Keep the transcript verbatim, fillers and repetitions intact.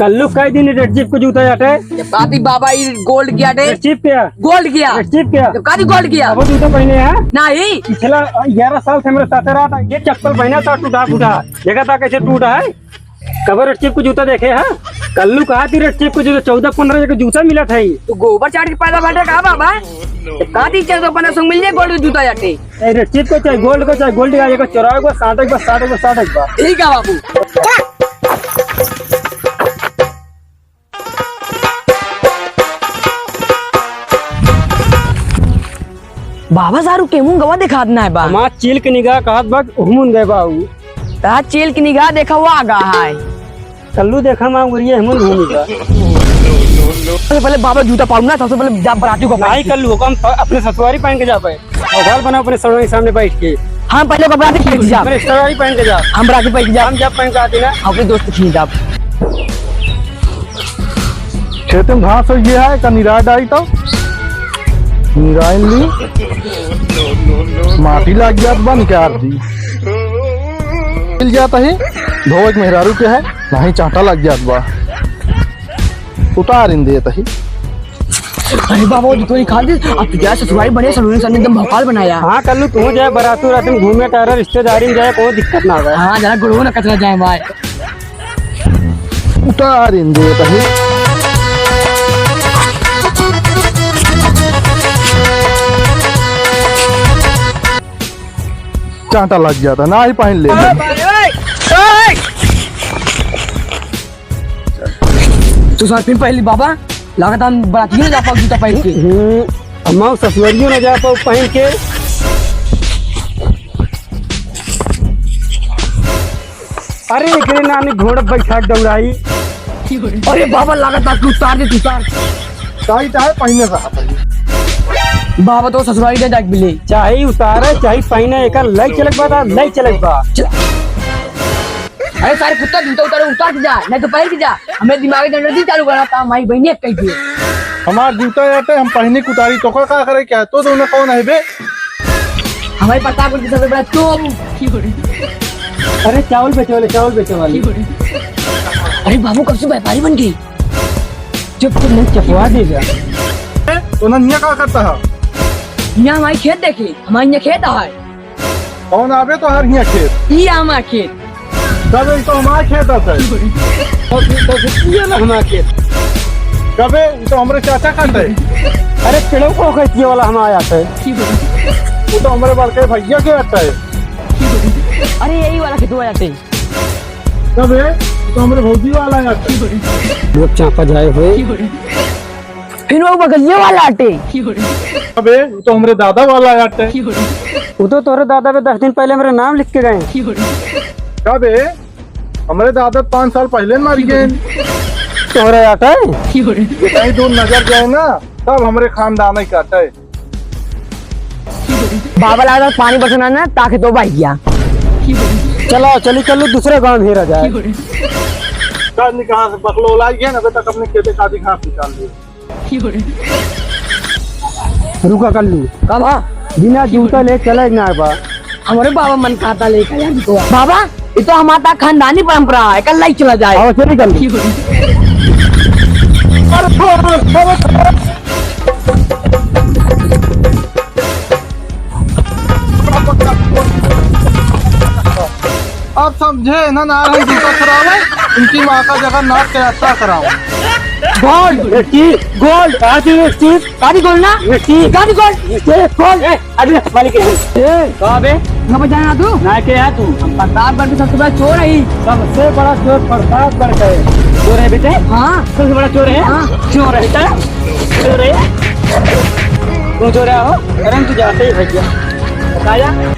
कल्लू कई दिन रेड चीफ को जूता जाटे। जब बात ही बाबा, ई गोल्ड किया टे। रेड चीफ क्या? गोल्ड किया। रेड चीफ क्या? जब कभी गोल्ड किया। अब जूता पहने हैं? नहीं। पिछला ग्यारह साल से मेरे साथ रहा था, ये चप्पल पहना था, टूटा फूटा। देखा था कैसे टूटा है? कबर रेड चीफ को जूता देखे है? कल्लू कहा थी रेड चीफ को जूता, चौदह पन्द्रह के जूता मिला था ही। तू गोबर चाट के पैदा बाटे का बाबा? कहा थी चौदह पन्द्रह सौ मिल जाए, गोल्ड जूता जाटे। ए, रेड चीफ को चाहे गोल्ड को, चाहे गोल्ड का, ये को चोरावे को, साटे को, साटे को, साटे को। ठीक है बाबू। बाबा सारू केहू गवा देखात नाय बा। हमार चील के निगाह कहत बा, घूमन गए बा ऊ। ता चील के निगाह देखा, वो आगा है। कल्लू देखा, माँ उरिये हमन घूमी बा। सबसे पहले बाबा जूता पाऊ ना, सबसे पहले जा बराती को नहीं कल्लू, हम प-, अपने ससुरारी पहन के जा पाए। और घर बना अपने सड़ों के सामने बैठ के। हम पहले को बराती पहन के जा। अपने ससुरारी पहन के जा। हम बराती पहन के जा। हम जब पहन के आते ना। अपने दोस्त खींच जा। खेते में घास हो गया है, का निराय डाई तो? निराय ली। माटी लाग जात बा, निकार दी। मिल जाता है, धोवे के मेहरारू के है, नहीं चांटा लग जात बा। उतार इन देत ही। अरे बाबा, वो तो निकाल दे। अब तो क्या ससुराल बने, सलूनी सन एकदम भौकाल बनाया। हाँ, कल्लू तू जाए बरातू रात में घूमे, तारा रिश्तेदारी में जाए, कोई दिक्कत ना आवे। हाँ, जरा गुड़ो ना कचरा जाए भाई। उतार इन देत ही। चांटा लग जाता, ना ही पहन ले। तू साथ फिर पहली बाबा, लागत हम बराती में जा पाऊ जूता पहन के। हम्म, अम्मा ससुरियो ना जा पाऊ पहन के। अरे एकरे नानी घोड़ा बैठा के दौड़ाई। अरे बाबा, लागत बा कि उतार दे, तू उतार। चाहे, चाहे पहने रहा भाई। बाबा तो ससुरारी दे जाके मिले। चाहे उतारे, चाहे पहने, एकर लई चलक बा, लई चलक बा। चल। अरे सारे कुत्ता, जूता उतारे, उतार के जा, नहीं तो पहन के जा। हमें दिमाग में energy चालू करा था, हमारी बहनी एक कही थी। हमार जूता आटे, हम पहनी कुतारी, तो का करे क्या? तो दोनों कौन है बे? हमारे प्रतापगढ़ के सबसे बड़ा चोर। अरे चावल बेचे वाले, चावल बेचे वाले। अरे बाबू, कब से व्यापारी बन गई? चुप, चुप, नहीं चपवा देगा। ए, तो ना हियाँ का करता है? हियाँ हमारी खेत देखी, हमारी हियाँ खेत है। कौन आवे तोहर हियाँ खेत? ई हमार खेत। कबे, ई तो हमार खेत है। तो फिर, तो फिर ई ना हमार खेत। कबे, ई तो हमरे चाचा का है। अरे, पेड़ों को खींचने वाला हमारा है। वो तो हमरे बड़के भैया के आता है। अरे, यही वाला खेतवा आटे। कबे, ई तो हमरे भौजी वाला आटे। लोग चापा जाए हुए। फिर वो बगलिए वाला आटे। अबे, वो तो हमरे दादा वाला आटे। वो तो तोरे दादा पे दस दिन पहले मेरा नाम लिख के गए। अबे, हमरे दादा पाँच साल पहले मर गए। तोरे आटे? कहीं दूर नजर जाए ना, तब हमरे खानदान ही काटे। बाबा लागत पानी बरसना ना, ताके तो भाई गया। चलो, चली कर लो, दूसरे गांव में हेरा जाए। काज नहीं कहाँ से बकलो लाई गया ना, बेटा, अपने खेते का भी घास निकाल दिए। रुका कल्लू। का बा? बिना जूता ले चले ना बा। हमरे बाबा मन कहता ले का यार तो। बाबा, ये तो हमारा खानदानी परंपरा है, कल लाई चला जाए। आओ, चली कल्लू। अब समझे ना, ना हम जूता खराब है, इनकी माँ का जगन्नाथ के यात्रा कराओ। गोल्ड, ये चीज, गोल्ड, कहाँ थी ये चीज? गाड़ी गोल्ड ना? ये चीज। गाड़ी गोल्ड। ये गोल्ड। ए, अरे, मालिक है। ए, कहाँ बे? कहाँ पे जाना तू? ना के है तू? हम प्रतापगढ़ के सबसे बड़ा चोर है। सबसे बड़ा चोर प्रतापगढ़ का है। चोर है बेटे? हाँ। सबसे बड़ा चोर है? हाँ। चोर है बेटा? चोर है? तू चोर है हो? अरे, तू जाते ही भैया। बताया?